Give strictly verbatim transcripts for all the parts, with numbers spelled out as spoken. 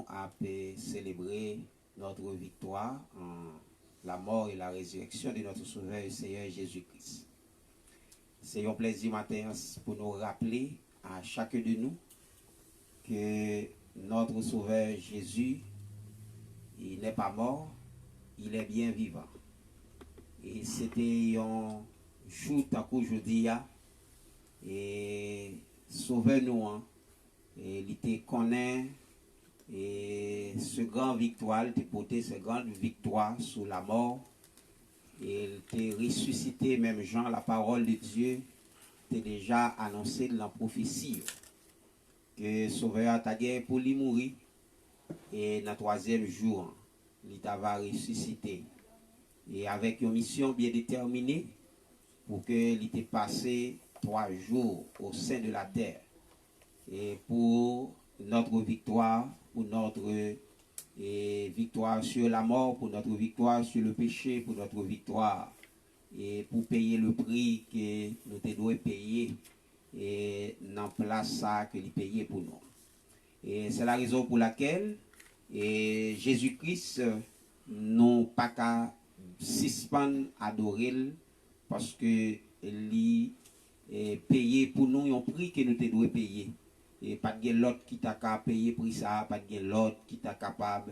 ap selebre notre victoire en la mort et la résurrection de notre Sauveur et Seigneur Jésus-Christ. Se yon plèzi maten an pou nou raple a chak de nou ke notre Sauveur Jésus, il n'est pas mort, il est bien vivant. E se te yon jou tankou jodi a, e Sovè nou an, e li te konnen, e se gran viktwa, li te pote se gran viktwa sou lamò, e li te resisite menm jan la parole de Dieu te deja anonse l nan pwofesi yo. Ke Sovè a ta gen pou li mouri, e nan twazyèm jou an, li ta va resisite. E avèk yon misyon byen detèmine, pou ke li te pase twa jou au sein de la terre. Et pour notre victoire, pour notre et victoire sur la mort, pour notre victoire sur le péché, pour notre victoire, et pour payer le prix que nous te dwe peye, e nan plas sa ke li peye pou nou. E se la rezon pou lakèl, e Jezi Kris, nou pa ka sispann adore l, paske li, e, peye pou nou yon pri ke nou te dwe peye. E pa t gen lòt ki ta ka peye pri sa a, pa t gen lòt ki ta kapab,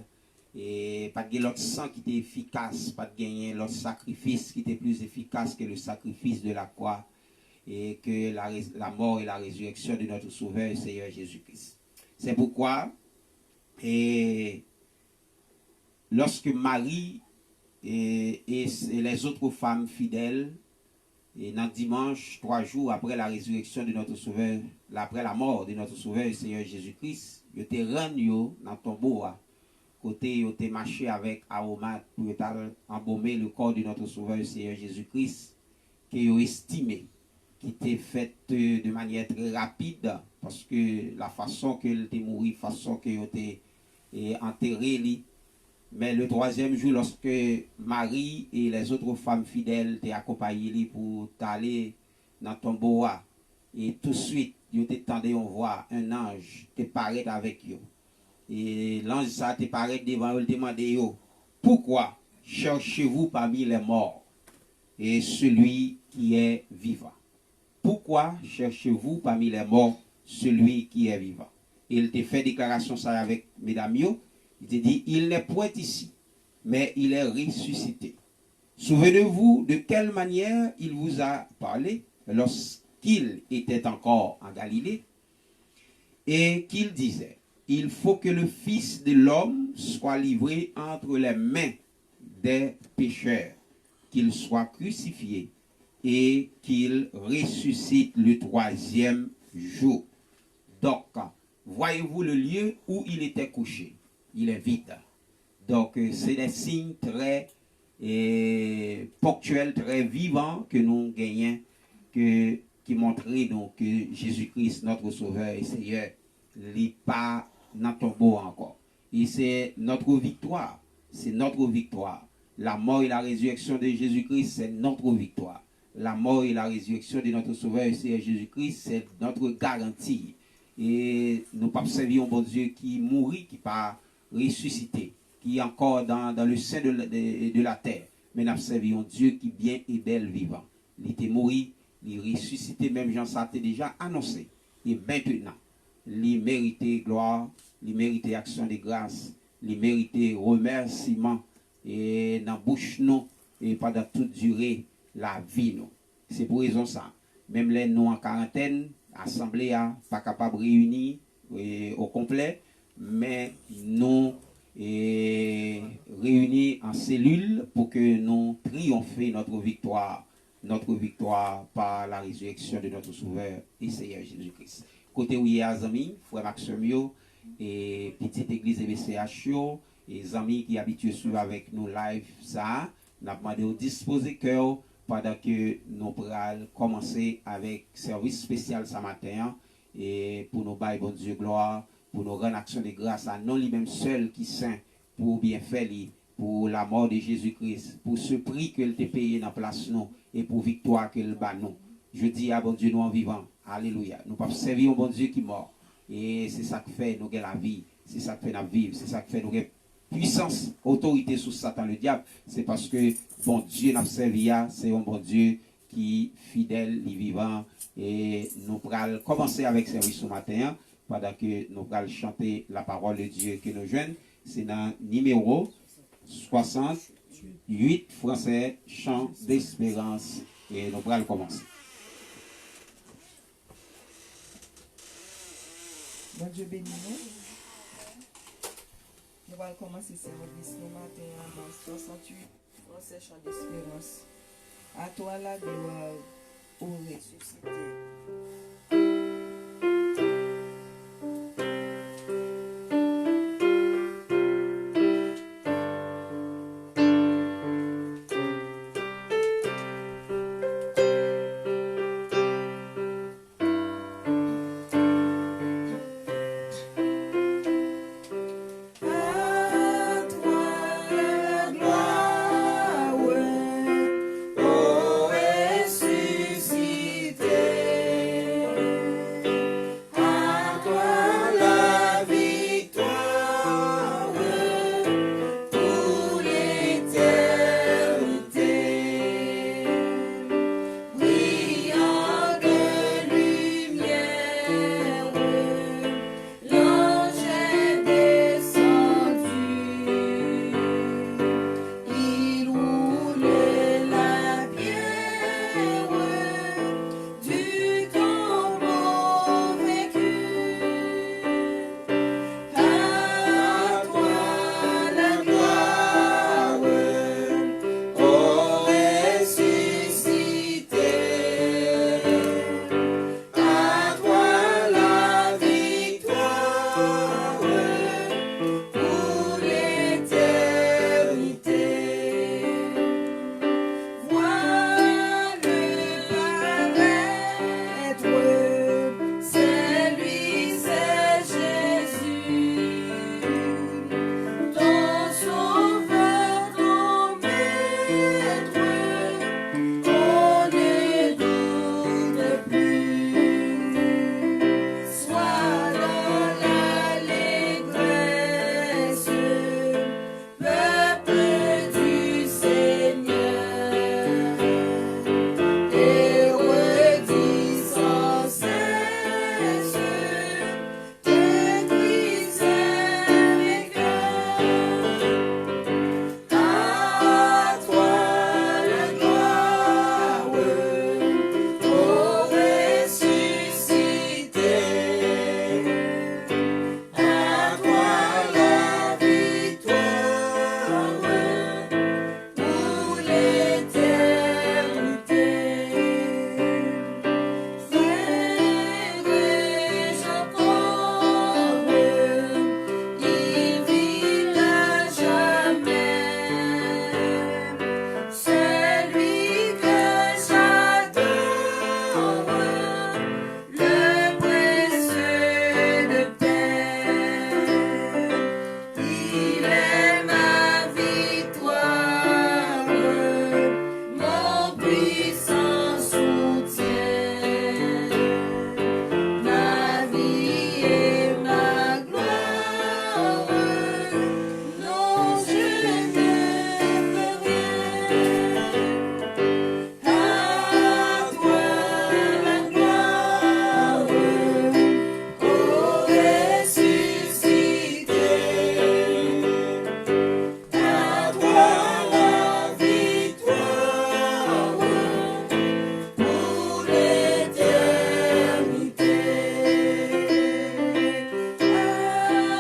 e pa t gen lòt san ki te efikas, pa t genyen lòt sakrifis ki te plis efikas ke le sacrifice de la croix, et que la, rés- la mort et la résurrection de notre Sauveur et Seigneur Jésus-Christ. C'est pourquoi, et lorsque Marie et, et, et les autres femmes fidèles, et nan dimanche, trois jours après la résurrection de notre Sauveur, après la mort de notre Sauveur et Seigneur Jésus-Christ, yo te rann yo nan tonbo a, kote yo te mache avèk awomat pou yo t al anbome le corps de notre Sauveur et Seigneur Jésus-Christ, ke yo estime ki te fèt euh, de manière très rapide, paske la façon ke l te mouri, façon ke yo te eh, antere li. Men le twazyèm jou, lorsque Marie et les autres femmes fidèles te akonpaye li pou t ale nan tonbo a, e touswit, yo te tande yon vwa, un ange te parèt avèk yo. E lanj sa te parèt devan yo, li te mande yo, pourquoi cherchez-vous parmi les morts et celui qui est vivant? Pourquoi cherchez-vous parmi les morts celui qui est vivant? E l te fè deklarasyon sa avèk medam yo. Li te di, il n'est point ici, mais il est ressuscité. Souvenez-vous de quelle manière il vous a parlé lorsqu'il était encore en Galilée et qu'il disait, il faut que le Fils de l'homme soit livré entre les mains des pécheurs, qu'il soit crucifié et qu'il ressuscite le troisième jour. Donc, voyez-vous le lieu où il était couché. Il est vide. Donc, euh, c'est des signes très euh, ponctuels, très vivants que nous gagnons, que, qui montrent donc que Jésus-Christ, notre Sauveur et Seigneur, li pa nan tonbo ankò. Et c'est notre victoire. C'est notre victoire. La mort et la résurrection de Jésus-Christ, c'est notre victoire. La mort et la résurrection de notre Sauveur et Seigneur Jésus-Christ, c'est notre garantie. E nou p ap sèvi yon Bondye ki mouri, ki pa resisite, ki ankò dans, dans le sein de, de, de la terre. Men n ap sèvi yon Dye ki byen e bèl vivan. Li te mouri, li resisite menm jan sa te deja anonse. E mentenan, li merite glwa, li merite aksyon de gras, li merite remèsiman e nan bouch nou e pandan tout dire lavi nou. Se pou rezon sa, menm lè nou an karantèn, asanble a pa kapab reyini e, o konplè, men nou e, reyini an selil pou ke nou triyonfe notre victoire, notre victoire par la résurrection de notre Sauveur et Seigneur Jésus-Christ. Kote ou ye a, zanmi, frè m ak sè m yo, e pitit legliz E B C H yo, e zanmi ki abitye swiv avèk nou live sa a, n ap mande w dispoze kè w pandan ke nou pral kòmanse avèk sèvis espesyal sa maten an, e pou nou bay Bondye glwa, pou nou rann aksyon de gras a non li menm sèl ki sen, pou byenfè li, pou lamò de Jezi Kris, pou se pri ke l te peye nan plas nou, e pou viktwa ke l ba nou. Jodi a, Bondye nou an vivan. Alelouya. Nou p ap sèvi yon Bondye ki mò. E se sa k fè nou gen lavi. Se sa k fè n ap viv, se sa k fè nou gen pwisans, otorite sou Satan Ledyab. Se paske Bondye n ap sèvi a, se yon Bondye ki fidèl, li vivan. E nou pral kòmanse avèk sèvis sou maten an, pandan ke nou pral chante la parole de Dieu ke nou jwenn. Se nan nimewo swasanntuit fransè, Chant d'espérance. E nou pral kòmanse. Bondye beni nou. Nou pral kòmanse sèvis nou maten an nan swasanntuit fransè, Chant d'espérance. À toi la gloire, ô ressuscité. À toi la gloire, ô ressuscité. À toi la victoire pour l'éternité. Brillant de lumière, l'ange est descendu. Il roule la pierre du tombeau vaincu. À toi la gloire, ô ressuscité. À toi la victoire pour l'éternité. Vois-le paraître, c'est lui, c'est Jésus, ton sauveur, ton maître, on ne doute plus. Sois dans l'allégresse, peuple du Seigneur, et redis sans cesse tes cris vainqueurs. À toi la gloire, ô ressuscité. À toi la victoire pour l'éternité. Viendrai Jacob, il vit à jamais. Celui que j'adore, le prince de paix. Il est ma victoire, mon puissant soutien. Ma vie et ma gloire, non, je ne peux rien. À toi la gloire, ô ressuscité. À toi la victoire pour l'éternité.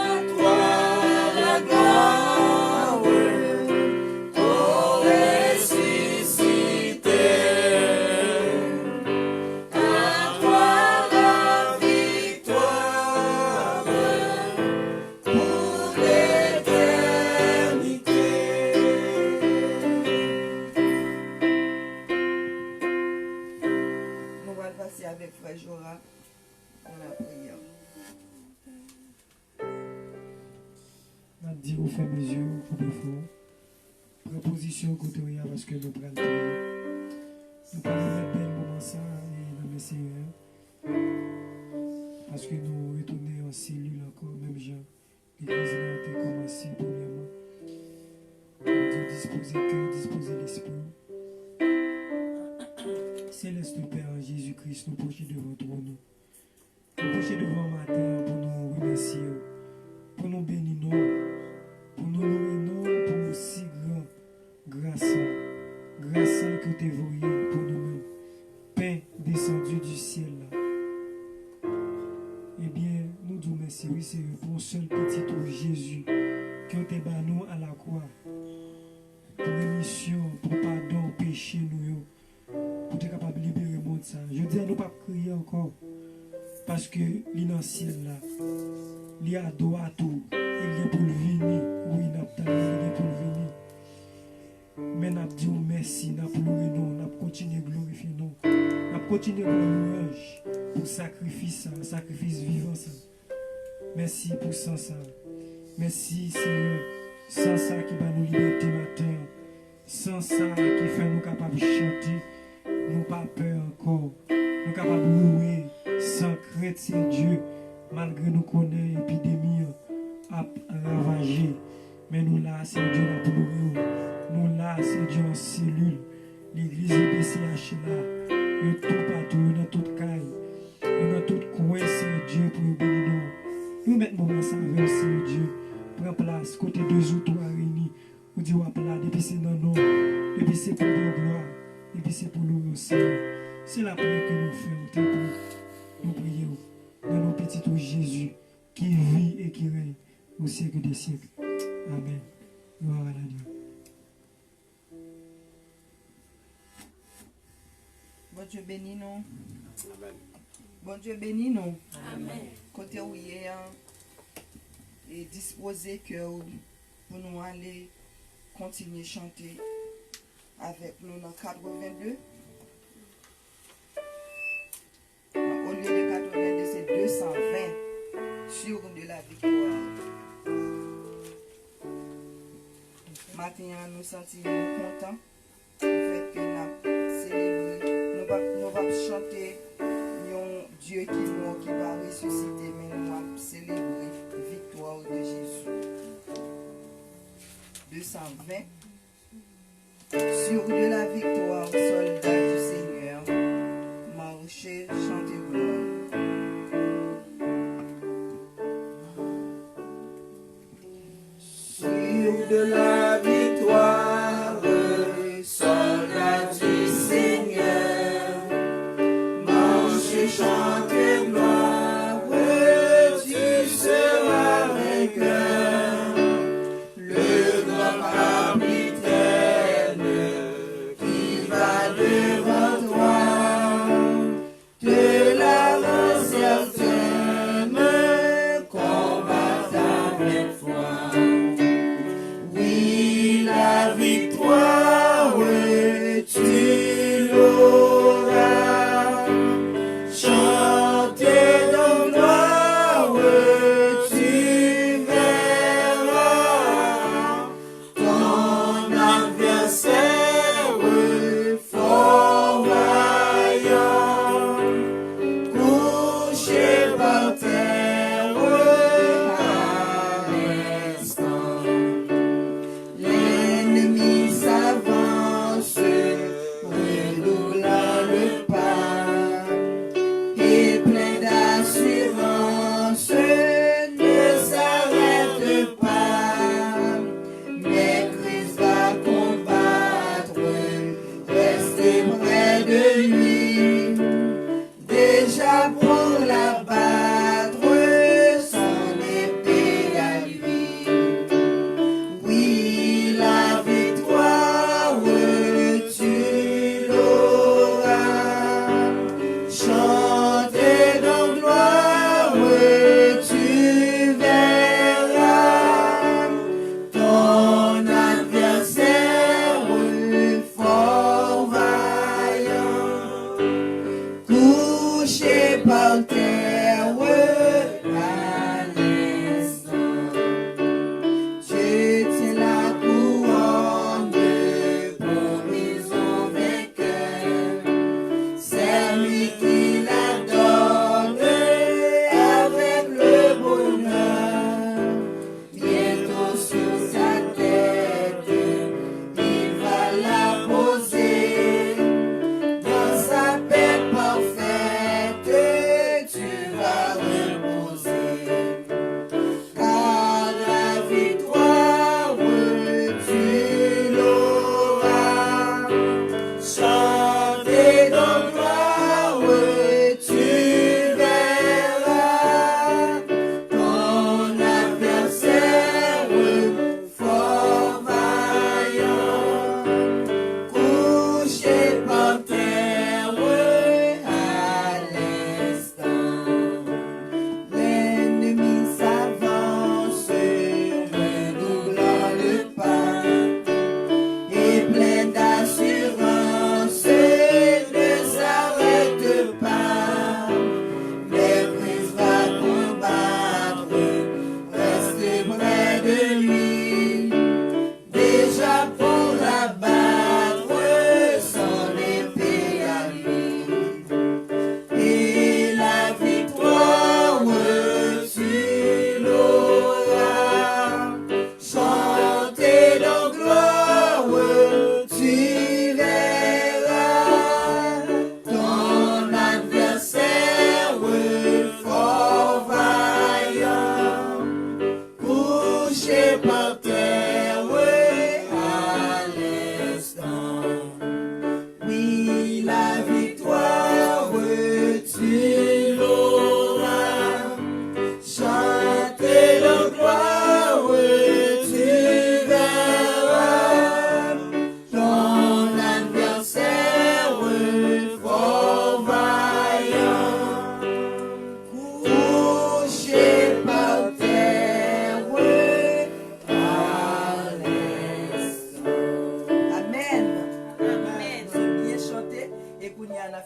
À toi la gloire, ô ressuscité. À toi la victoire pour l'éternité. Nou pral pase avèk frè Jora pou lapriyè. N ap di ou fèmen zye w, koupe fon. Pran pozisyon kote w ye a, paske nou pral priye. Nou pral remèt bèl moman sa a nan men Senyè a. Paske nou retounen an selil ankò, menm jan Legliz la te kòmanse premyèman. Bondye, dispoze kè w, dispoze lespri w. Selès Pè an Jezi Kris, nou pwoche devan twòn ou. Nou pwoche devan w maten an pou nou remèsye w, pou nou beni non w, pou nou loure non w pou si gran gras la, gras la ke w te voye pou nou menm, pen desandu di syèl la. Ebyen, nou di w mèsi, wi, Seyè, pou yon sèl pitit ou, Jezi, ke w te ba nou alakwa, pou remisyon, pou padon peche nou yo, pou te kapab libere mond sa. Jodi a, nou p ap kriye ankò, paske li nan syèl la. Li adwat ou, e li gen pou l vini. Wi, n ap tann li, li gen pou l vini. Men n ap di w mèsi, n ap loure non w, n ap kontinye glorifye non w, n ap kontinye ba w lwanj pou sakrifis sa, sakrifis vivan sa. Mèsi pou san sa. Mèsi, Seyè, san sa ki ba nou libète maten an. San sa ki fè nou kapab chante, nou pa pè ankò. Nou kapab louwe san krent, Seyè Dye, malgre nou konnen epidemi an ap ravaje. Men nou la, Seyè Dye, n ap loure w. Nou la, Seyè Dye, an selil. Legliz E P C H la, yo toupatou, yo nan tout kay, yo nan tout kwen, Seyè Dye, pou yo beni non w. Yo met moman sa avè w, Seyè Dye. Pran plas kote de ou twa reyini. Ou di w ap la, depi se nan non w, depi se pou ba w glwa, depi se pou loure w, Seyè. Se lapriyè ke nou fè w, tanpri, nou priye w, nan non pitit ou Jezi, ki viv e ki règne au siècle des siècles. Amèn. Gloire à l'Agneau. Bondye beni nou. Amèn. Bondye beni nou. Amèn. Kote ou ye an, e dispoze kè w pou nou ale kontinye chante avèk nou nan katreven de. Nan, olye de katreven de, se de san ven. Sûr de la victoire. Maten an, nou santi nou kontan. Fèt ke n ap selebre, nou p ap, nou p ap chante yon Dye ki mò, ki pa resisite, men nou ap selebre viktwa de Jezi. De san ven. Sûr de la victoire, soldats du Seigneur, marchez, chantez gloire. Sûr de la victoire, soldats du Seigneur, marchez, chantez gloire, tu seras vainqueur. Le grand capitaine qui va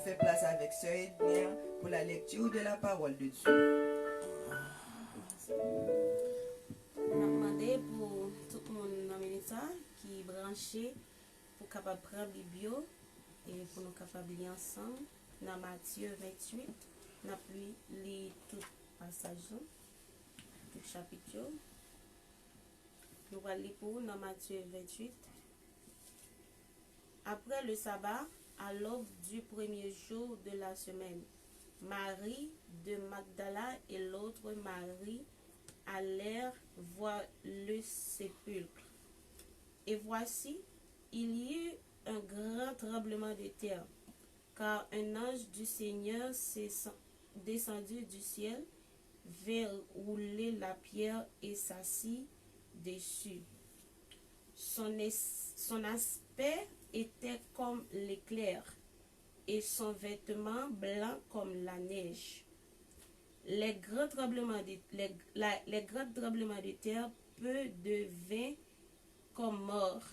Fè plas avèk sè Edner pour la lecture de la parole de Dieu. N ap mande pou tout moun nan minit sa ki branche pou kapab pran Bib yo e pou nou kapab li ansanm nan Matye venntuit. N ap li, li tout pasaj lan, tout chapit yo. Nou pral li pou ou nan Matye venntuit. Après le sabbat, à l'aube du premier jour de la semaine, Marie de Magdala et l'autre Marie allèrent voir le sépulcre. Et voici, il y eut un grand tremblement de terre, car un ange du Seigneur s'est descendu du ciel, vint rouler la pierre et s'assit dessus. Son, es- son aspect était comme l'éclair, et son vêtement blanc comme la neige. Les grands tremblements de, les, la- les grands tremblements de terre peu de vingt comme morts.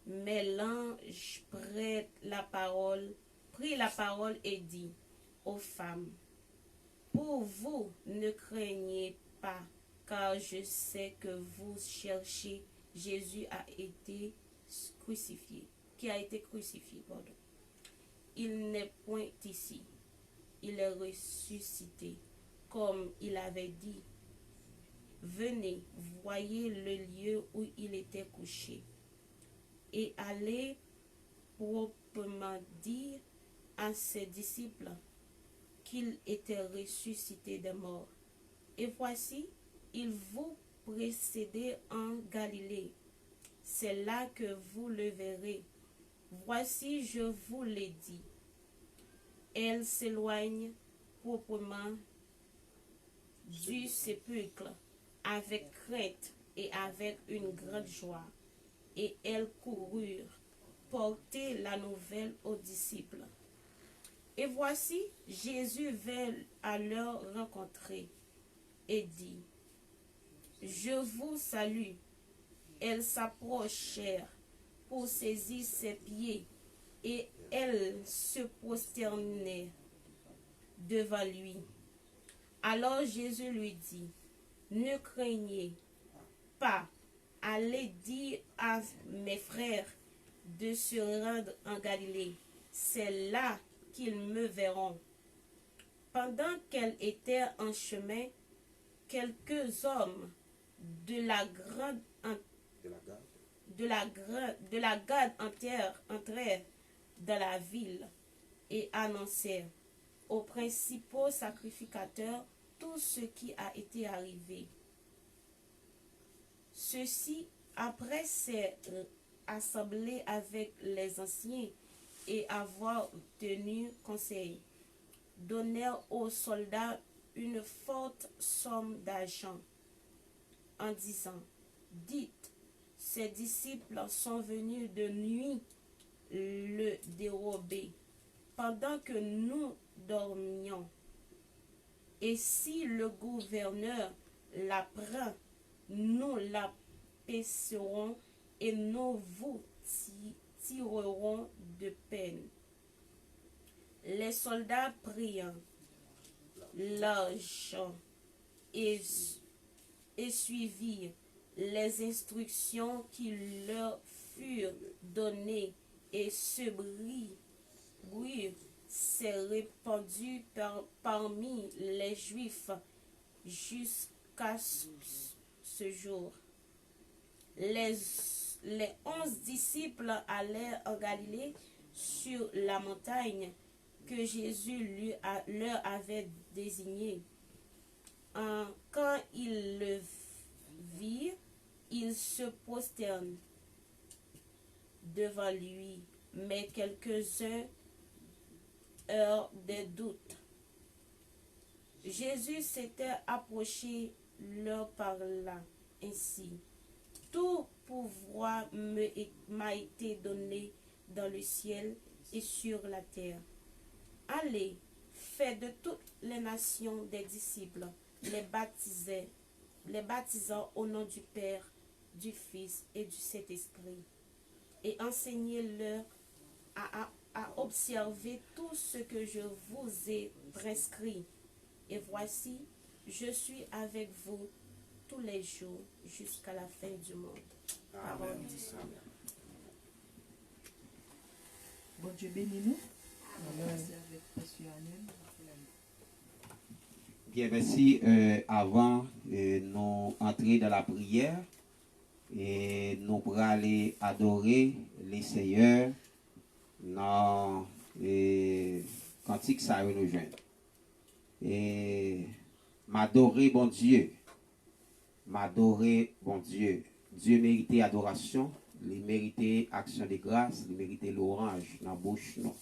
Mais l'ange prit la parole, prit la parole et dit aux femmes, pour vous, ne craignez pas, car je sais que vous cherchez Jésus a été crucifié, qui a été crucifié, pardon. Il n'est point ici. Il est ressuscité, comme il avait dit. Venez, voyez le lieu où il était couché, et allez promptement dire à ses disciples qu'il était ressuscité des morts. Et voici, il vous précédait en Galilée. C'est là que vous le verrez. Voici, je vous le dis, elle s'éloigne promptement du sépulcre avec crainte et avec une grande joie. Et elles coururent porter la nouvelle aux disciples. Et voici, Jésus vint à leur rencontre et dit, je vous salue. Elles s'approchèrent pour saisir ses pieds, et elles se prosternaient devant lui. Alors Jésus lui dit, ne craignez pas, allez dire à mes frères de se rendre en Galilée, c'est là qu'ils me verront. Pendant qu'elles étaient en chemin, quelques hommes de la grande en- de la garde. De la gra- de la garde entrèrent, entrèrent dans la ville et annoncèrent aux principaux sacrificateurs tout ce qui a été arrivé. Ceux-ci, après s'être assemblés avec les anciens et avoir tenu conseil, donnèrent aux soldats une forte somme d'argent, en disant, dites, ses disciples sont venus de nuit le dérober, pendant que nous dormions. Et si le gouverneur l'apprend, nous l'apercerons et nous vous ti- tirerons de peine. Les soldats prirent l'argent et, et suivirent les instructions qui leur furent données, et ce bruit, bruit s'est répandu par- parmi les Juifs jusqu'à ce jour. Les, les onze disciples allèrent en Galilée sur la montagne que Jésus lui a- leur avait désignée. En- quand ils le virent, ils se prosternèrent devant lui, mais quelques-uns eurent des doutes. Jésus s'étant approché, leur parla ainsi, tout pouvoir me- m'a été donné dans le ciel et sur la terre. Allez, faites de toutes les nations des disciples, les baptisez, les baptisant au nom du Père, du Fils et du Saint-Esprit, et enseignez-leur à, à à observer tout ce que je vous ai prescrit. Et voici, je suis avec vous tous les jours jusqu'à la fin du monde. Parole du Seigneur. Bondye beni nou. Nou pase avèk Pastè Arnel. Byen, mèsi. Euh, avan euh, nou antre nan lapriyè, e nou prale adore Lesenyè nan e, kantik sa yo nou jwenn. E m adore Bondye. M adore Bondye. Dye merite adorasyon, li merite aksyon de gras, li merite lwanj nan bouch nou.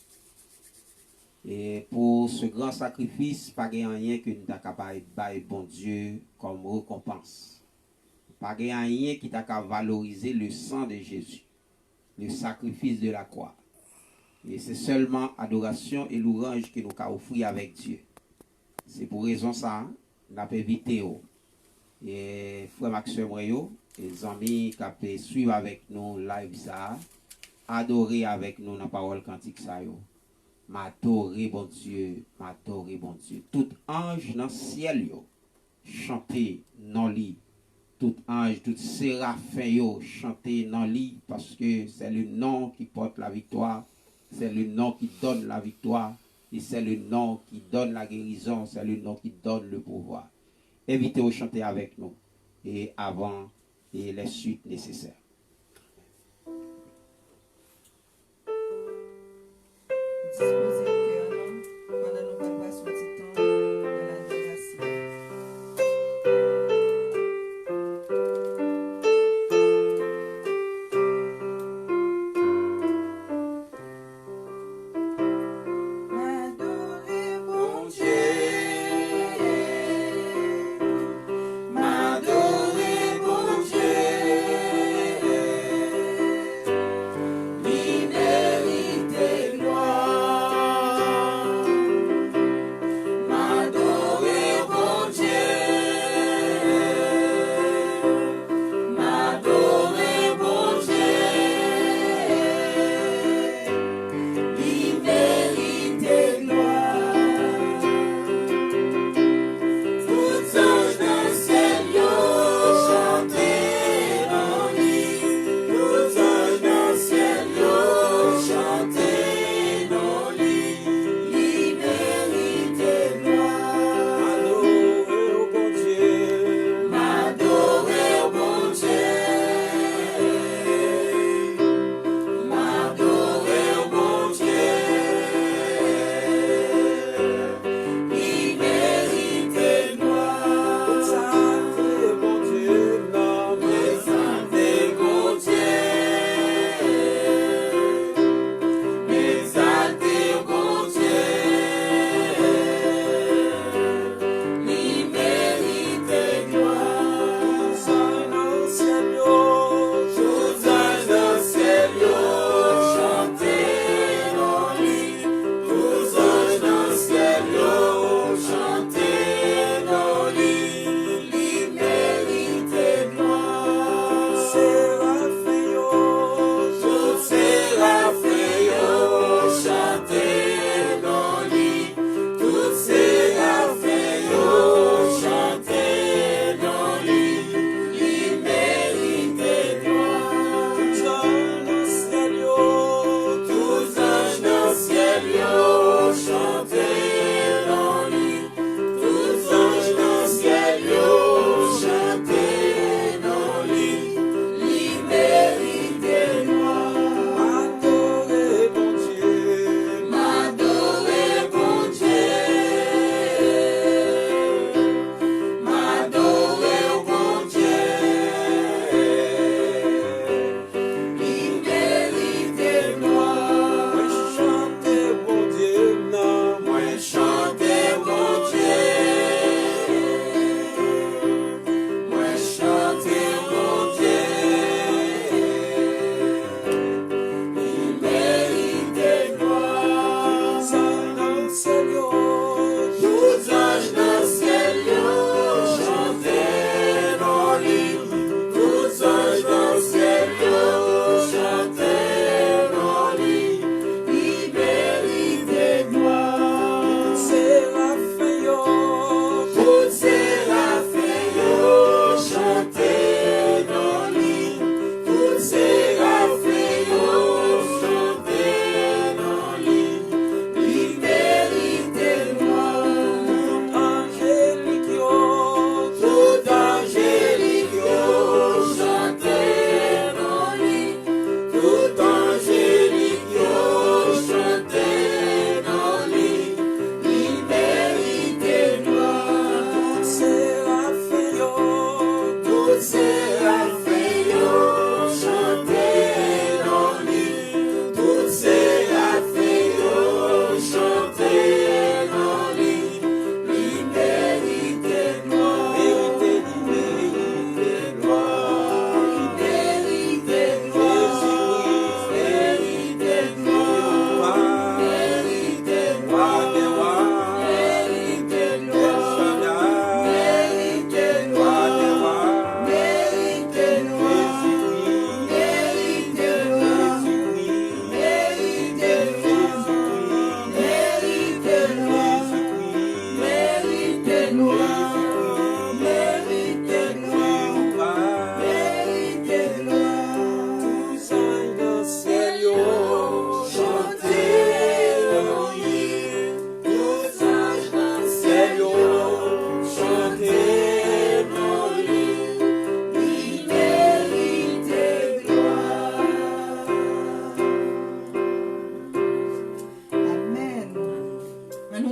E pou se gran sakrifis, pa gen anyen ke n ta ka bay, bay Bondye kòm rekonpans. Pa gen anyen ki ta ka valorize le sang de Jésus, le sacrifice de la croix. E se sèlman adorasyon e louranj ke nou ka ofri avèk Dye. Se pou rezon sa a, n ap envite w, e frè m ak sè mwen yo, e zanmi k ap swiv avèk nou live sa a, adore avèk nou nan pawòl kantik sa yo. M adore Bondye, m adore Bondye. Tout anj nan syèl yo, chante non li. Tout anj, tout serafen yo, chante non li, paske c'est le nom qui porte la victoire, c'est le nom qui donne la victoire, et c'est le nom qui donne la guérison, c'est le nom qui donne le pouvoir. Envite yo chante avèk nou, e avan e les suites nécessaires. Dispoze kè nou pandan nou pral pase yon ti tan nan ladorasyon. M adore Bondye. M adore Bondye. Li merite glwa.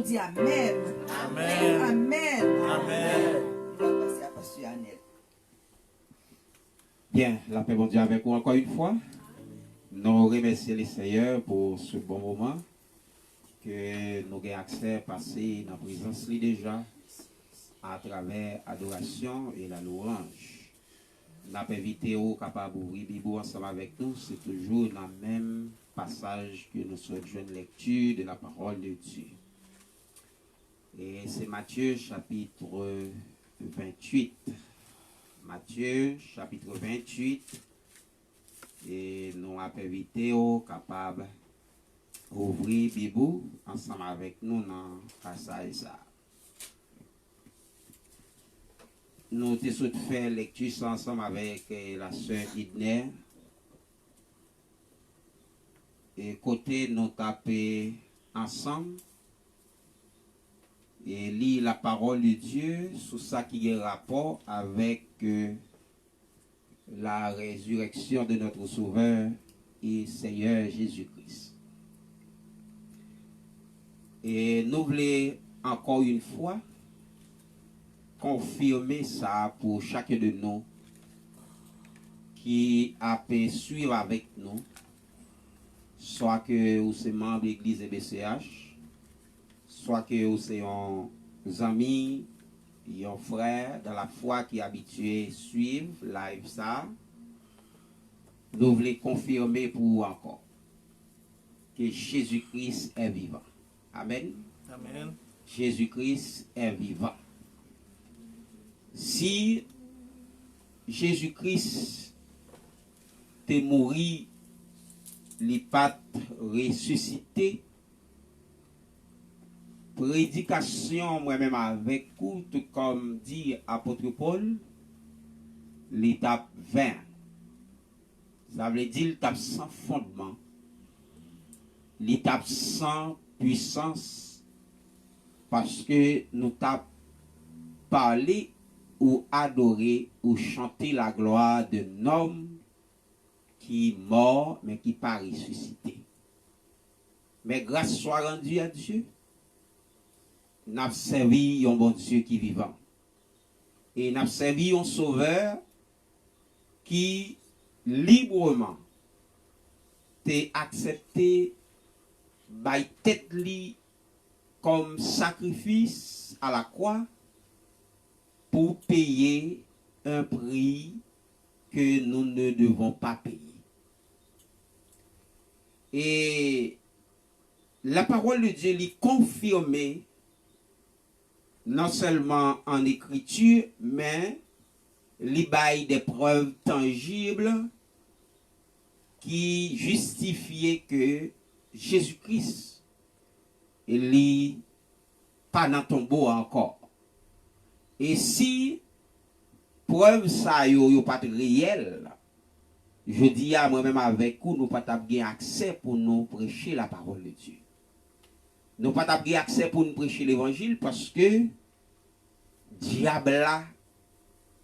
Di amèn. Amèn. Amèn. Amèn. Nou pral pase a pastè Anèl. Byen, lapè Bondye avèk ou ankò yon fwa. Nou remèsye Lesenyè pou se bon moman ke nou gen aksè pase nan prezans li deja atravè adorasyon e lalouranj. N ap envite w kapab ouvri Bib ou ansanm avèk nou. Se toujou nan menm pasaj ke nou sot jwenn lekti de la parole de Dieu. E se Matye chapit venntuit. Matye chapit venntuit. E nou ap envite w kapab ouvri Bib ou ansanm avèk nou nan pasaj sa a. Nou te sot fè lekti sa ansanm avèk, eh, la sè Idner. E kote nou t ap, eh, ansanm, e li la parole de Dieu sou sa ki gen rapò avèk, eh, la résurrection de notre Sauveur et Seigneur Jésus-Christ. E nou vle ankò yon fwa konfime sa pou chak de nou ki ap swiv avèk nou, swa ke ou se manm legliz E B C H, swa ke ou se yon zanmi, yon frè dans la foi ki abitye swiv live sa, nou vle konfime pou ou ankò ke Jezi Kris est vivant. Amèn. Amèn. Jezi Kris est vivant. Si Jezi Kris te mouri, li pa t resisite, predikasyon mwen menm avèk ou, tout kòm di apot Pòl, li t ap ven. Sa vle di l t ap san fondman, li t ap san pwisans, paske nou t ap pale ou adore ou chante la gloire d'un homme qui mort, mais qui pas ressuscité. Mais grâce soit rendue à Dieu, n ap sèvi yon Bondye ki vivan. E n ap sèvi yon Sovè ki libreman te aksepte bay tèt li kòm sakrifis a la kwa pou peye un prix que nous ne devons pas payer. E la parole de Dieu li konfime non sèlman an ekriti, men li bay de prèv tanjib ki jistifye ke Jezi Kris li pa nan tonbo a ankò. E si prèv sa yo, yo pa t reyèl, jodi a, mwen menm avèk ou, nou pa t ap gen aksè pou nou preche la parole de Dieu. Nou pa t ap gen aksè pou nou preche levanjil paske dyab la,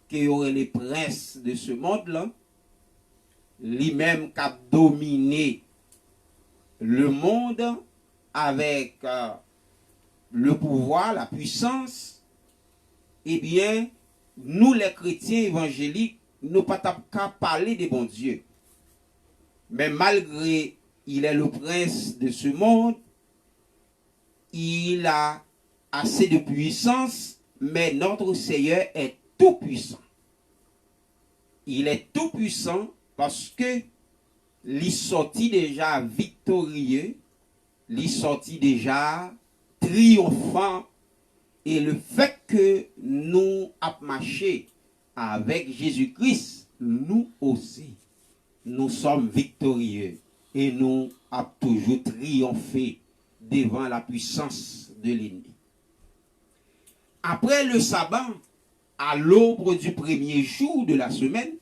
ke yo rele prens de ce monde lan, li menm k ap domine le monde avec, euh, le pouvoir, la puissance, ebyen, nou, les chrétiens évangéliques, nou pa t ap ka pale de Bondye. Men malgre il est le prince de ce monde, il a assez de puissance, mais notre Seigneur est tout puissant. Il est tout puissant paske li sòti deja viktorye, li sòti deja triyonfan, e le fèt ke nou ap mache avèk Jezi Kris, nou osi, nous sommes victorieux e nou ap toujou triyonfe devan la puissance de l'ennemi. Après le sabbat, à l'aube du premier jour de la semaine,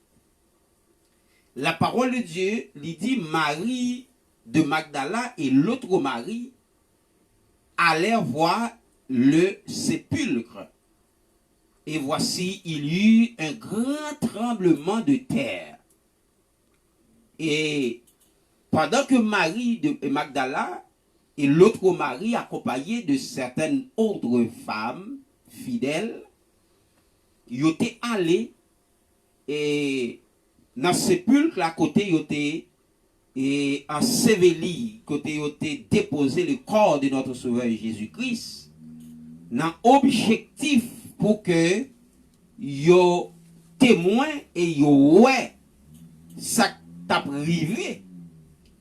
la parole de Dieu li di Marie de Magdala et l'autre Marie allèrent voir le sépulcre. Et voici, il y eut un grand tremblement de terre. Et pendant que Marie de Magdala Et l'autre Marie, accompagnée de certaines autres femmes fidèles, yo te ale e nan sepilk la kote yo te e anseveli, kote yo te depoze le corps de notre Sauveur Jésus-Christ, nan objektif pou ke yo temwen e yo wè sa k t ap rive.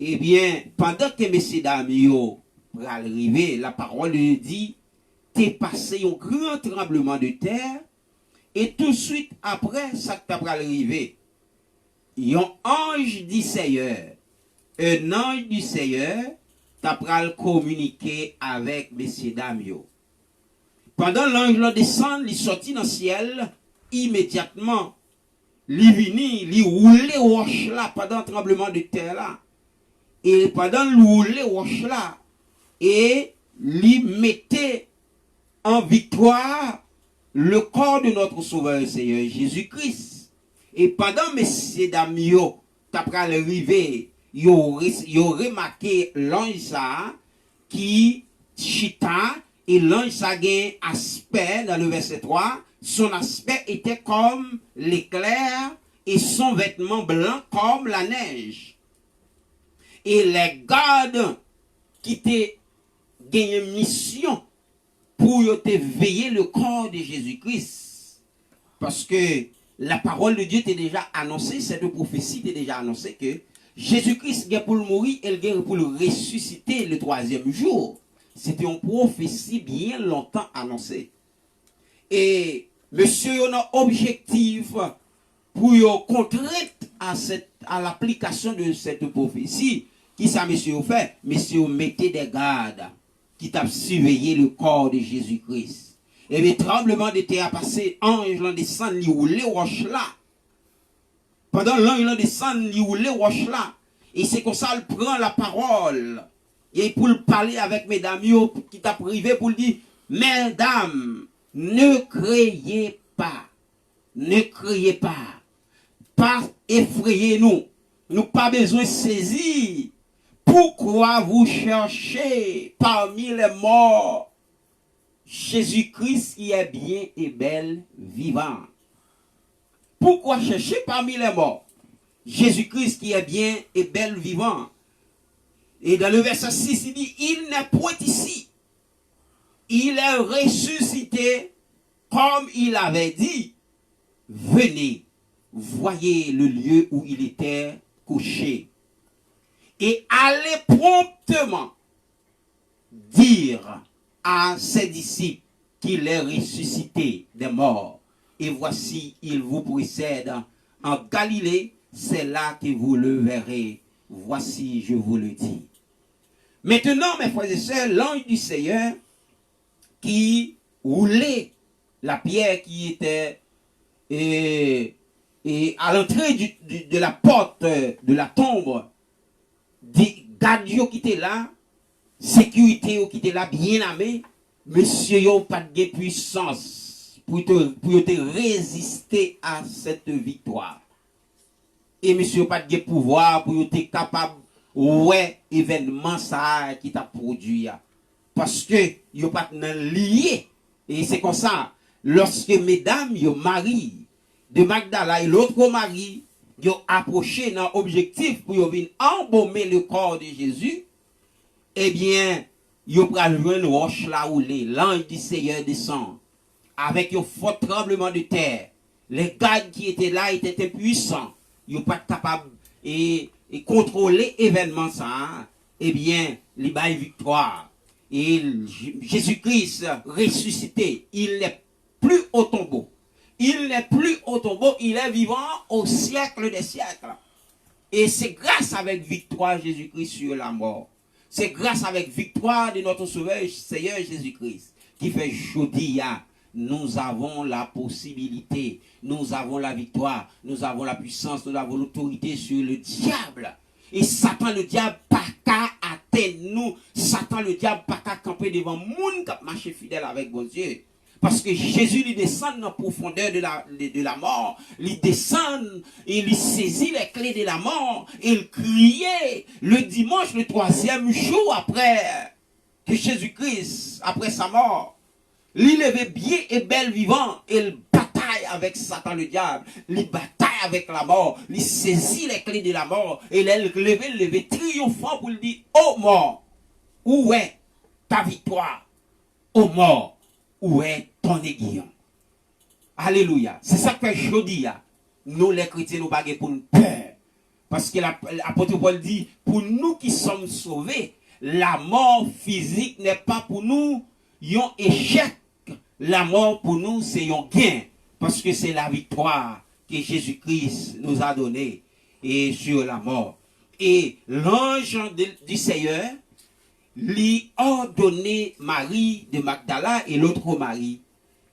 Ebyen, pandan ke mesye dam yo pral rive, la parole de Dieu dit, te pase yon gran tranbleman de tè, e touswit apre sa k ta pral rive, yon anj di Seyè, un ange du Seigneur, ta pral kominike avèk mesye dam yo. Pandan lanj lan desann, li sòti nan syèl, imedyatman, li vini, li woule wòch la pandan tranbleman de tè la. E pandan l woule wòch la, e li mete an viktwa le corps de notre Sauveur Seigneur Jésus-Christ. E pandan mesye dam yo ta pral rive, yo, re- yo remake lanj sa a ki chita, e lanj sa gen aspè, dans le verset trois, son aspect était comme l'éclair et son vêtement blanc comme la neige. E lè gad ki te genyen misyon pou yo te veye le corps de Jésus-Christ, paske la parole de Dieu te deja anonse, cette prophétie te deja anonse ke Jezi Kris gen pou l mouri e l gen pou l resisite le troisième jour. Se te yon pwofesi byen lontan anonse. E mesye yo nan objektif pou yo kontrent a cette, à l'application de cette prophétie, ki sa mesye yo fè? Mesye yo mete de gad ki t ap siveye le corps de Jésus-Christ. Ebyen, tranbleman de tè a pase, anj lan desann, li woule wòch la. Pandan lanj lan desann, li woule wòch la. E se konsa l pran lapawòl. E pou l pale avèk medam yo ki t ap rive pou l di, Medam, ne craignez pas. Ne craignez pas. Pa efreye nou. Nou pa bezwen sezi. Pourquoi vous cherchez parmi les morts Jésus-Christ qui est bien et bel vivant? Pourquoi chercher parmi les morts Jésus-Christ qui est bien et bel vivant? Et dans le verset six, il dit, Il n'est point ici. Il est ressuscité comme il avait dit. Venez, voyez le lieu où il était couché. Et allez promptement dire à ses disciples qu'il est ressuscité des morts. Et voici, il vous précède en Galilée, c'est là que vous le verrez. Voici, je vous le dis. Maintenant, mes frères et sœurs, l'ange du Seigneur qui roulait la pierre qui était et, et à l'entrée du- du- de la porte de la tombe, di- gad yo ki te la, sekirite yo ki te la byen ame, mesye yo pa t gen pwisans pou te- pou yo te reziste a cette victoire. E mesye yo pa t gen pouvwa pou yo te kapab wè evènman sa a ki t ap pwodui a. Paske yo pa t nan lye. E se konsa, lòske medam yo, Mari de Magdala e lòt Mari, yo apwoche nan objektif pou yo vin anbome le corps de Jésus, ebyen, yo pral jwenn wòch la woule, l'ange du Seigneur descend avec un fort tremblement de terre. Les gardes qui étaient là étaient impuissants. Yo pa t kapab e, e kontwole evènman sa a. Ebyen, li bay viktwa. E J- Jezikri resisite. Il n'est plus au tombeau. Il n'est plus au tombeau. Il est vivant au siècle des siècles. E se gras avèk viktwa Jezikri sur la mort. Se gras avèk viktwa de notre Sauveur, Seigneur Jésus-Christ, ki fè jodi a, nous avons la possibilité, nous avons la victoire, nous avons la puissance, nous avons l'autorité sur le diable. E Satan le dyab pa ka atenn nou. Satan le dyab pa ka kanpe devan moun k ap mache fidèl avèk Bondye. Paske Jezi li desann nan pwofondè de la, de, de la mò, li desann e li sezi les clés de la mort, e l kriye le dimanche, le troisième jour après que Jésus-Christ, après sa mort, li leve byen e bèl vivan e l batay avèk Satan le diable, li batay avèk lamò, li sezi les clés de la mort, e lè l leve, l leve triyonfan pou l di, O mò, où est ta victoire? O mò, où est ton aiguillon? Alelouya. Se sa k fè jodi a, nou lè kretyen, nou pa gen pou n pè. Paske la, apot Pòl di, pour nous qui sommes sauvés, la mort physique n'est pas pour nous yon echèk. Lamò pou nou se yon gen. Paske se la victoire que Jésus-Christ nous a donné et sur la mort. Et l'ange de- du Seigneur li ordonne Marie de Magdala et l'autre Marie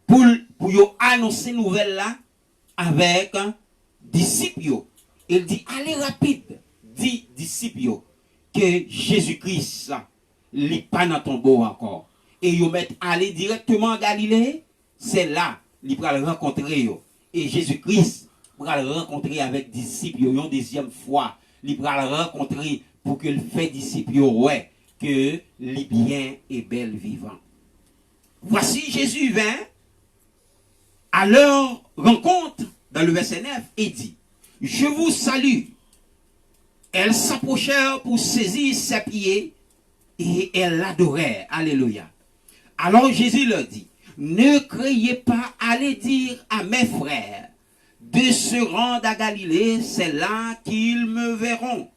pou, pou yo anonse nouvèl la avèk disip yo. E l di, ale rapid, di disip yo ke Jezi Kris li pa nan tonbo ankò. E yo mèt ale dirèkteman an Galile, se la li pral rankontre yo. E Jezi Kris pral rankontre avèk disip yo yon dezyèm fwa. Li pral rankontre pou ke l fè disip yo wè ke li byen e bèl vivan. Voici, Jésus vint à leur rencontre dans le verset neuf et dit, Je vous salue. Elles s'approchèrent pour saisir ses pieds et elles l'adorèrent. Alléluia. Alors Jésus leur dit, Ne craignez pas, allez dire à mes frères de se rendre à Galilée, c'est là qu'ils me verront.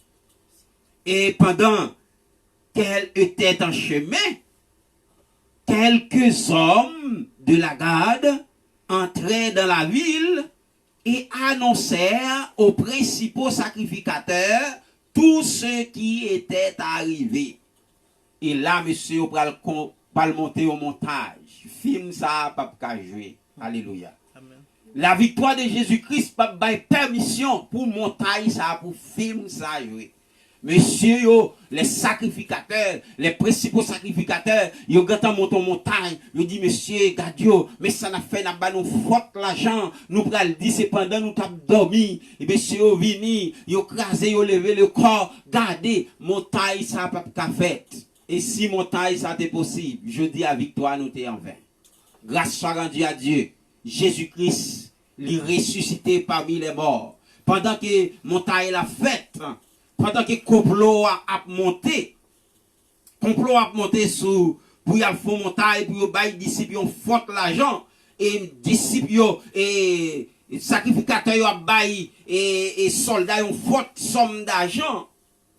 Et pendant qu'elles étaient en chemin, quelques hommes de la garde entrèrent dans la ville et annoncèrent aux principaux sacrificateurs tout ce qui était arrivé. E la, mesye yo pral, pral monte yon montaj. Fim sa a p ap ka jwe. Alelouya. Laviktwa de Jezi Kris p ap bay pèmisyon pou montay sa a, pou fim sa a jwe. Mesye yo, les sacrificateurs, les principaux sacrificateurs, yo gentan monte yon montay. Yo di, mesye, gad yo, men sa n ap fè, n ap ba nou fòt lajan. Nou pral di se pandan nou t ap dòmi. E mesye yo vini, yo kraze, yo leve le kò. Gade, montay sa a p ap ka fèt. E si montay sa a te posib, jodi a viktwa nou te anven. Grâce soit rendue à Dieu. Jezi Kris, li resisite pami lè mò. Pandan ke montay la fèt, pandan ke konplo a ap monte, konplo ap monte sou, pou y ap fè yon montay, pou yo bay disip yon fòt lajan, e disip yo, e sakrifikatè yo ap bay, e, e sòlda yon fòt sòm dajan,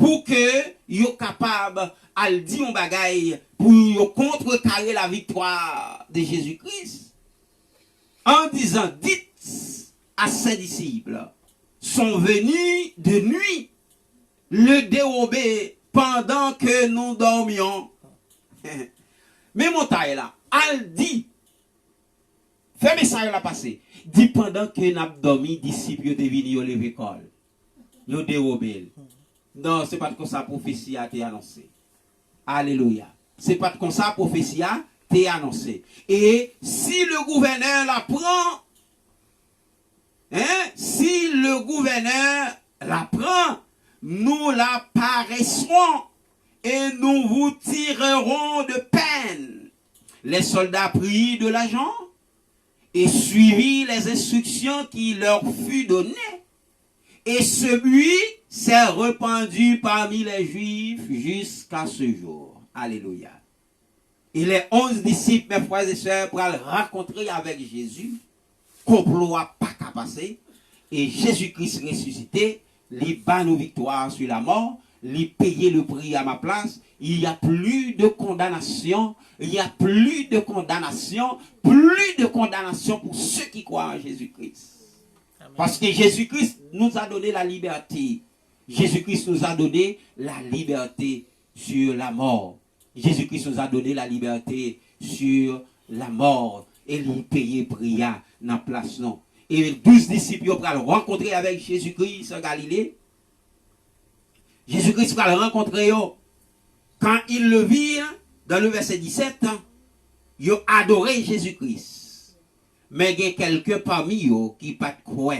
pou ke yo kapab al di yon bagay, pou yo kontrekare la victoire de Jésus-Christ, en disant, Dites à ses disciples, sont venus de nuit le dérober pendant que nous dormions. Men montay la, al di, fè mesaj la pase. Di pandan ke n ap dòmi, disip yo te vini, yo leve kò l. Yo dewobe l. Non, se pa t konsa pwofesi a te anonse. Alelouya. Se pa t konsa pwofesi a te anonse. Et si le gouverneur l'apprend, hein, si le gouverneur l'apprend, nous l'apparaîtrons et nous vous tirerons de peine. Les soldats prirent de l'argent et suivirent les instructions qui leur furent données. Et ce bruit s'est répandu parmi les Juifs jusqu'à ce jour. Alelouya. E lè onz disip, mes frères et sœurs, pral rankontre avèk Jezi, konplo a pa ka pase, e Jezi Kris resisite, li ba nou viktwa sou lamò, li peye le prix à ma place, il y a plus de condamnation, il y a plus de condamnation, plus de condamnation pour ceux qui croient en Jésus-Christ. Amen. Parce que Jésus-Christ nous a donné la liberté. Jésus-Christ nous a donné la liberté sur la mort. Jésus-Christ nous a donné la liberté sur la mort. E li peye pri a nan plas nou. E douz disip yo pral rankontre avèk Jezi Kris an Galile. Jezi Kris pral rankontre yo. Quand ils le virent, dans le verset dix-sept, yo adore Jezi Kris. Men gen kèlke pami yo ki pa t kwè,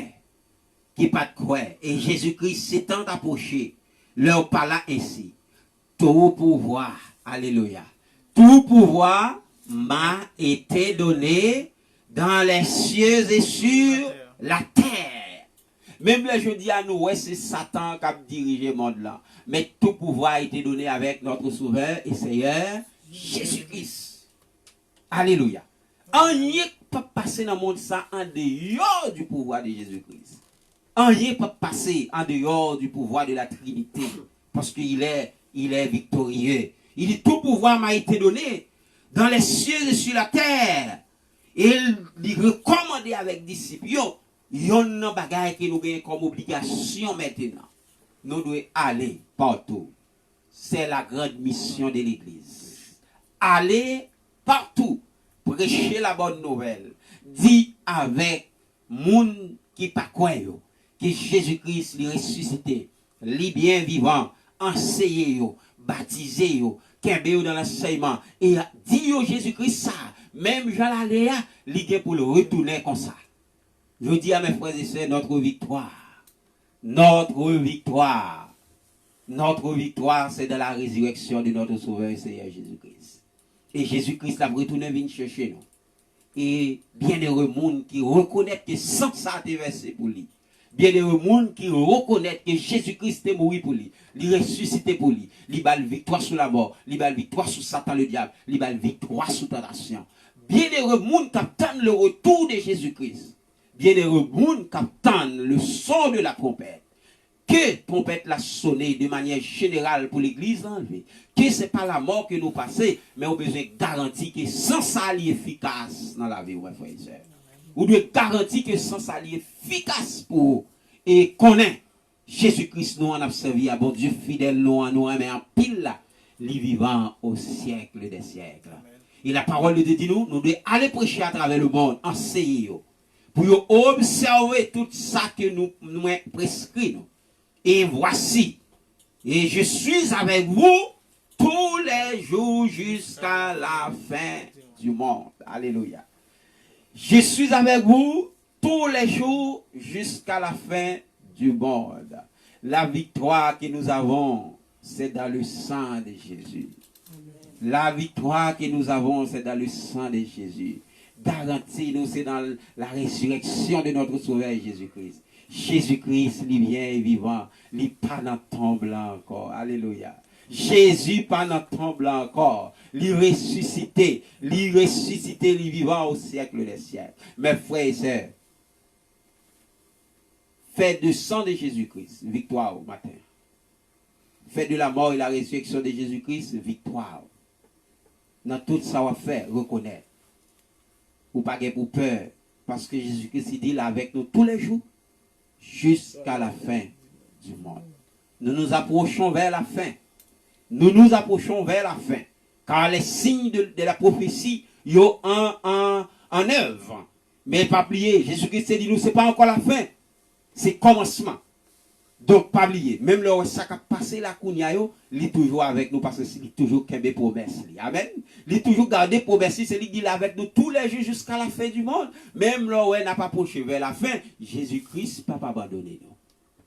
ki pa t kwè. Et Jésus-Christ s'étant approché, leur parla ainsi. Tout pouvoir, alelouya, Tout pouvoir m'a été donné dans les cieux et sur la terre. Menm lè jodi a nou wè se Satan k ap dirije mond lan. Men tout pouvoir a été donné avec notre Sauveur et Seigneur Jésus-Christ. Alelouya. Anyen p ap pase nan mond sa andeyò du pouvoir de Jésus-Christ. Anyen p ap pase andeyò du pouvoir de la Trinité. Parce qu'il est, il est victorieux. Il dit, tout pouvoir m'a été donné dans les cieux et sur la terre. E li rekòmande avèk disip yo, yonn nan bagay ke nou genyen kòm obligasyon mentenan, nou dwe ale patou. C'est la grande mission de l'Église. Aller partout, prêcher la bonne nouvelle, di avèk moun ki pa kwè yo ke Jezi Kris li resisite, li byen vivan, anseye yo, batize yo, kenbe yo nan lansèyman, e di yo Jezi Kris sa, menm jan l ale a, li gen pou l retounen konsa. Jodi a, mes frères et sœurs, notre victoire, notre victoire, notre victoire, c'est dans la résurrection de notre Sauveur et Seigneur Jésus-Christ. E Jezi Kris l ap retounen vin chèche nou. E byennere moun ki rekonèt ke san sa a te vèse pou li. Byennere moun ki rekonèt ke Jezi Kris te mouri pou li. Li resisite pou li. Li ba l viktwa sou lamò. Li ba l viktwa sou Satan Ledyab. Li ba l viktwa sou tantasyon. Byennere moun k ap tann le retour de Jésus-Christ. Byennere moun k ap tann le son de la trompette. Ke twonpèt la sone de manyè jeneral pou legliz la anlve. Ke se pa lamò ke nou pase, men ou bezwen garanti ke san sa li efikas nan lavi w, mè frè e sè. Ou dwe garanti ke san sa li efikas pou ou. E konnen Jezi Kris nou an n ap sèvi a, Bondye fidèl nou an, nou renmen anpil la, li vivan au siècle des siècles. E la parole de Dieu di nou, nou dwe ale preche atravè le monde, anseye yo, pou yo obsève tout sa ke nou, mwen preskri nou. Et voici, et je suis avec vous tous les jours jusqu'à la fin du monde. Alléluia. Je suis avec vous tous les jours jusqu'à la fin du monde. La victoire que nous avons, c'est dans le sang de Jésus. La victoire que nous avons, c'est dans le sang de Jésus. Garanti nou, se nan la rezireksyon de notre Sauveur Jésus-Christ. Jezi Kris, li byen e vivan, li pa nan tonb la ankò. Alelouya. Jezi pa nan tonb la ankò. Li resisite, li resisite, li vivan au siècle des siècles. Mes frères et sœurs, fè de sang de Jésus-Christ viktwa w maten. Fè de la mort et la résurrection de Jésus-Christ viktwa w. Nan tout sa w ap fè, rekonèt. Ou pa gen pou pè, paske Jezi Kris, li di, l avèk nou tou lè jou, jusqu'à la fin du monde. Nous nous approchons vers la fin. Nous nous approchons vers la fin. Car les signes de, de la prophétie, yo an, an, an œuvre. Men pa bliye, Jezi Kris te di nou, se pa ankò lafen, se kòmansman. Donk, pa bliye, menm lè w wè sa k ap pase la kounye a yo, li toujou avèk nou, paske li toujou kenbe pwomès li. Amèn. Li toujou gade pwomès li, se li ki di l avèk nou tous les jours jusqu'à la fin du monde. Menm lè w wè n ap apwoche vè lafen, Jezi Kris p ap abandone nou.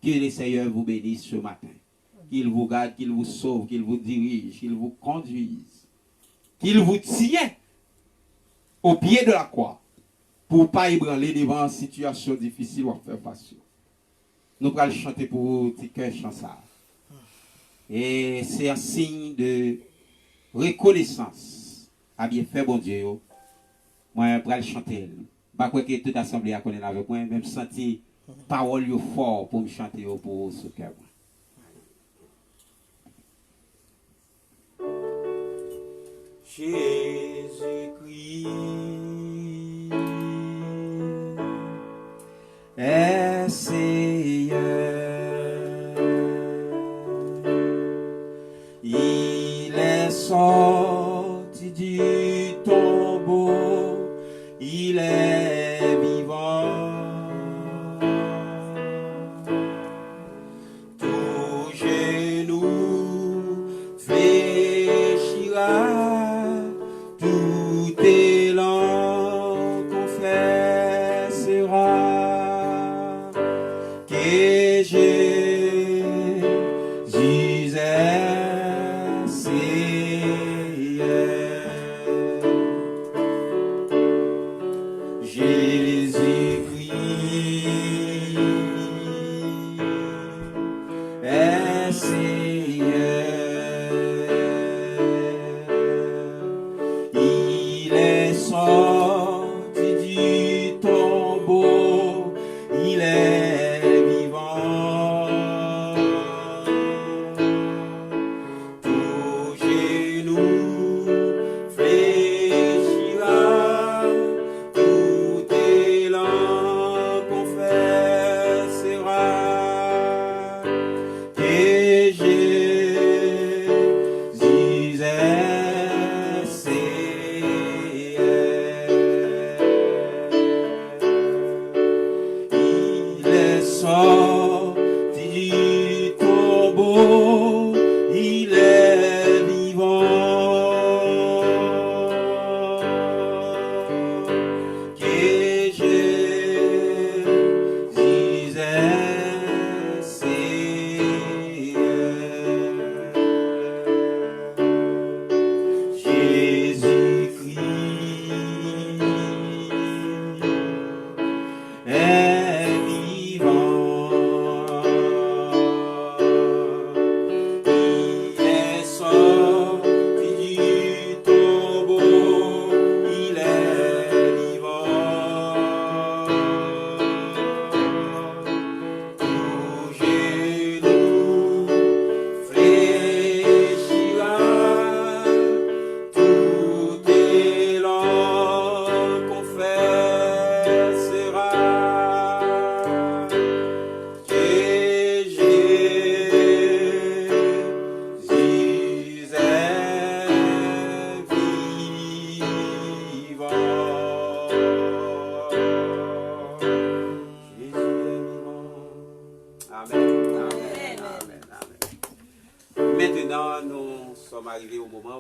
Que le Seigneur vous bénisse ce matin. Qu'il vous garde, qu'il vous sauve, qu'il vous dirige, qu'il vous conduise, qu'il vous tient au pied de la croix pou w pa ebranle devan sitiyasyon difisil w ap fè fas yo. Nou pral chante pou ou ti kè chan sa a. E se an siy de rekonesans a byenfè Bondye yo. Mwen pral chante l. M pa kwè ke tout asanble a konnen l avèk mwen, men m santi pawòl yo fò pou m chante yo pou ou sou kè mwen. Jésus-Christ est Seigneur. Il est sorti du tombeau, il est vivant. Tout genou fléchira, toute langue confessera que Jésus est Seigneur.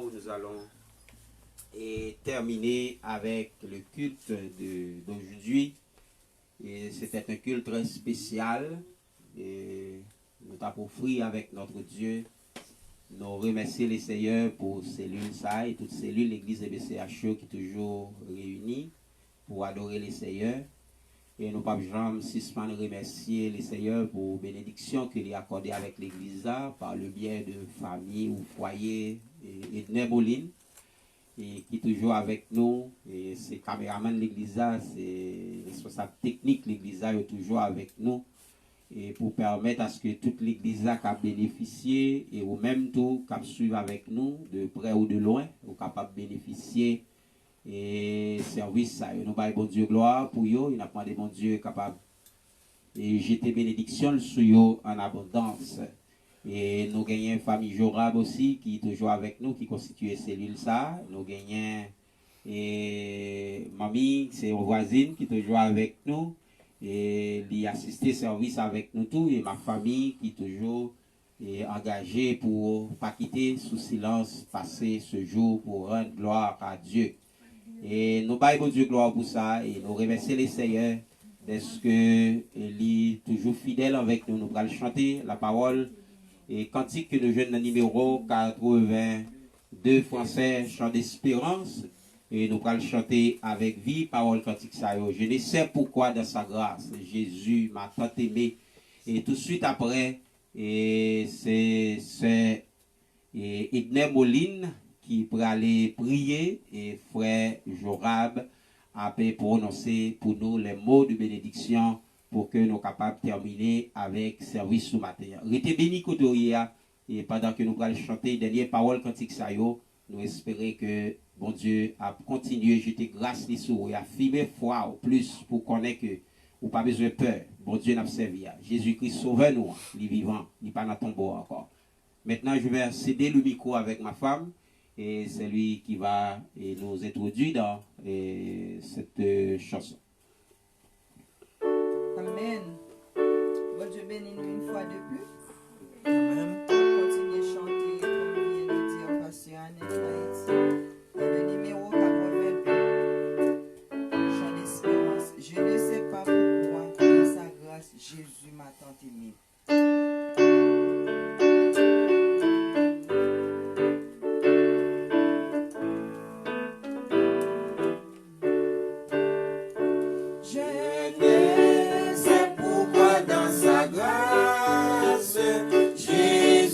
Où nous allons et terminer avec le culte de- d'aujourd'hui. Et c'était un culte très spécial. Et nous t'avons offert avec notre Dieu. Nous remercions le Seigneur pour cellule ça et toute cellule l'église E B C H yo ki toujou reyini pou adore le Seigneur. E nou p ap janm sispann remèsye le Seigneur pou benediksyon ke li akòde avèk legliz la par le biais de fanmi ou fwaye e Edner Molin e ki toujou avèk nou. E se kameramann legliz la, se responsab teknik legliz la, yo toujou avèk nou e pou pèmèt aske tout legliz la ka benefisye e ou menm tou k ap swiv avèk nou de prè ou de lwen, ou kapab benefisye e sèvis sa yo. Nou bay Bondye glwa pou yo e n ap mande Bondye kapab e jete benediksyon l sou yo an abondans. E nou genyen fanmi Jorab osi ki toujou avèk nou, ki konstitye selil sa. Nou genyen e manmi, se yon vwazin ki toujou avèk nou. E li asiste sèvis avèk nou tou. E ma fanmi ki toujou e angaje pou pa kite sou silans pase se jou pou rann glwa a Dye. E nou bay Bondye glwa pou sa e nou remèsye le Seyè dèske li toujou fidèl avèk nou. Nou pral chante lapawòl e kantik ke nou jwenn nan nimewo katreven de fransè, Chant d'espérance. E nou pral chante avèk vi pawòl kantik sa yo. Je ne sais pourquoi dans sa grâce, Jésus m'a tant aimé. E touswit apre, e se sè e Edner Molin ki prale priye e frè Jorab ap pwononse pou nou les mots de bénédiction pou ke nou kapab tèmine avèk sèvis sou maten an. Rete beni kote w ye a e pandan ke nou pral chante dènye pawòl kantik sa yo, nou espere ke Bondye ap kontinye jete gras li sou ou e afime fwa w plis pou konnen ke ou pa bezwen pè Bondye n ap sèvi a. Jezikri Sovè nou an, li vivan, li pa nan tonbo ankò. Maintenant, je vais céder le micro avec ma femme, et c'est lui qui va et nous introduire dans et cette euh, chanson. Amen. Bondye beni nou yon fwa de plis. Amen. Kontinye chante, comme vient de dire Pasteur Annette Haïti, dans le numéro quatre-vingt-deux, Chant d'espérance. Je ne sais pas pourquoi, dans sa grâce, Jésus m'a tant aimé. Je ne sais pourquoi dans sa grâce, Jésus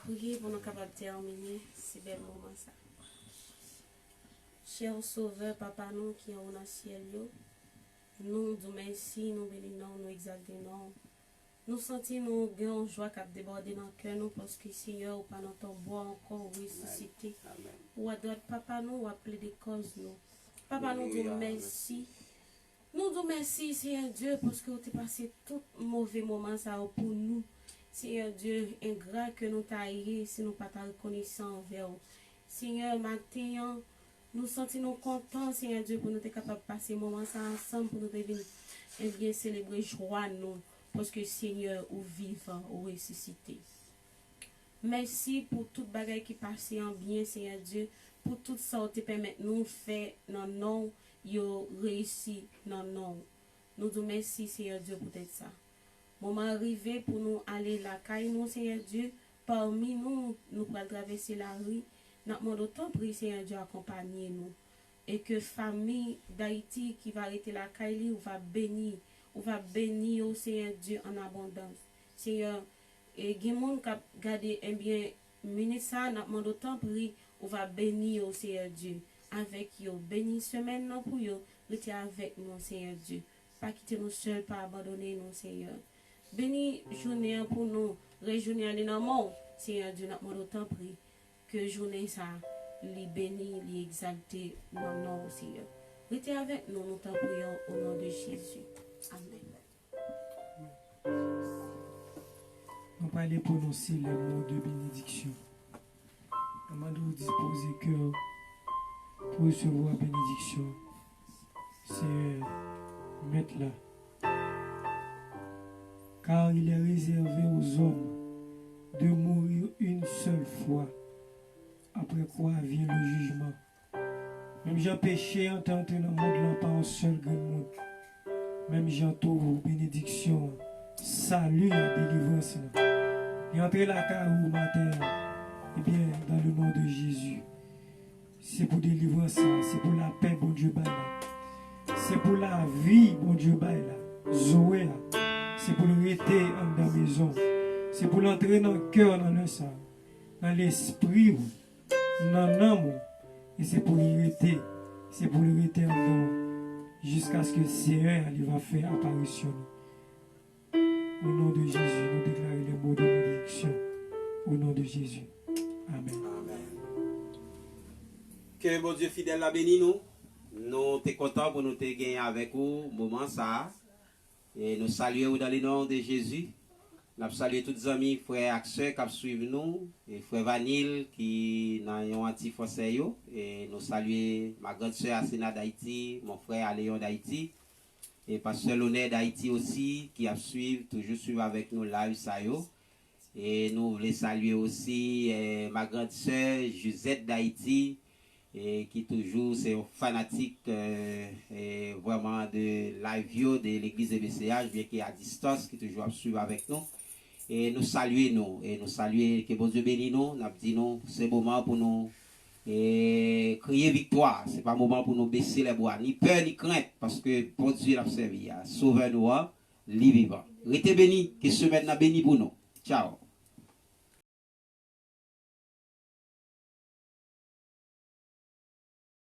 Priye pou nou kapab tèmine si bèl moman sa. Chè Sovè, Papa nou ki anwo nan syèl yo, nou di w mèsi, nou beni non w, nou egzalte non w. Nou santi nou gen yon jwa k ap debòde nan kè nou, paske, Senyè, ou pa nan tonbo a ankò, ou resisite. Ou adwat Papa nou, w ap plede kòz nou. Papa nou di w mèsi. Nou di w mèsi, Senyè Dye, paske ou te pase tout move moman sa yo pou nou. Senyè Dye, engra ke nou ta ye si nou pa ta rekonesan anvè w. Senyè, maten an, nou santi nou kontan, Senyè Dye, pou nou te kapab pase moman sa ansanm, pou nou te vin, ebyen, selebre jwa nou, paske, Senyè, ou vivan, ou resisite. Mèsi pou tout bagay ki pase an byen, Senyè Dye, pou tout sa ou te pèmèt nou fè nan non w, yo reyisi nan non w. Nou di w mèsi, Senyè Dye, poutèt sa. Moman an rive pou nou ale lakay nou, Senyè Dye. Pami nou, nou pral travèse lari. N ap mande w, tanpri, Senyè Dye, akonpanye nou. E ke fanmi Dayiti ki va rete lakay li, ou va beni, ou va beni yo, Senyè Dye, an abondans. Senyè, e gen moun k ap gade, ebyen, minit sa a, n ap mande w, tanpri, ou va beni yo, Senyè Dye, avèk yo. Beni semèn nan pou yo, rete avèk nou, Senyè Dye. Pa kite nou sèl, pa abandone nou, Senyè. Beni jounen an pou nou, rès jounen an li nan men w, Senyè Dye, n ap mande w, tanpri, ke jounen sa a, li beni, li egzalte nan non w, Senyè. Rete avèk nou, nou tanpri w, o non de Jezi. Amèn. Nou prale pwononse lè mo de benediksyon. N ap mande w dispoze kè w pou resevwa benediksyon Seyè, Mèt la. Car il est réservé aux hommes de mourir une seule fois. Après quoi vient le jugement. Menm jan peche an te antre nan mond lan pa yon sèl grenn moun, menm jan tou benediksyon an, sali a, delivrans lan, li antre lakay ou maten an. Ebyen, dans le nom de Jésus, se pou delivrans la, se pou lapè Bondye bay la, se pou lavi Bondye bay la, Zoe a, se pou l rete anndan mezon, se pou l antre nan kè w nan lè sa, nan lespri w, nan nanm ou, e se pou li rete, se pou li rete anndan w, jiskaske Seyè a li va fè aparisyon li. O non de Jezi, nou deklare le mo de benediksyon. O non de Jezi. Amèn. Amèn. Ke Bondye fidèl la beni nou. Nou te kontan pou nou te genyen avèk ou moman sa a. E nou salye w dans le nom de Jésus. N ap salye tout zanmi, frè ak sè k ap swiv nou. E frè Vanil ki nan yon anti fransè yo. E nou salye ma grande sœur Asena d'Haïti, mon frère Aléon d'Haïti. E pastè Lonè d'Haïti osi ki ap swiv, toujou swiv avèk nou live sa yo. E nou vle salye osi, eh, ma grande sœur Josette d'Haïti, e ki toujou se yon fanatik, eh, eh, vrèman de live yo, de legliz E B C H, byen ke a distans, ki toujou ap swiv avèk nou. E nou salye nou, e nou salye, ke Bondye beni nou, n ap di nou, se moman pou nou, e, kriye viktwa, se pa moman pou nou bese lè bwa, ni pè, ni krent, paske Bondye n ap sèvi a, Sovè nou an, li vivan. Rete beni, ke semèn nan beni pou nou. Tchao.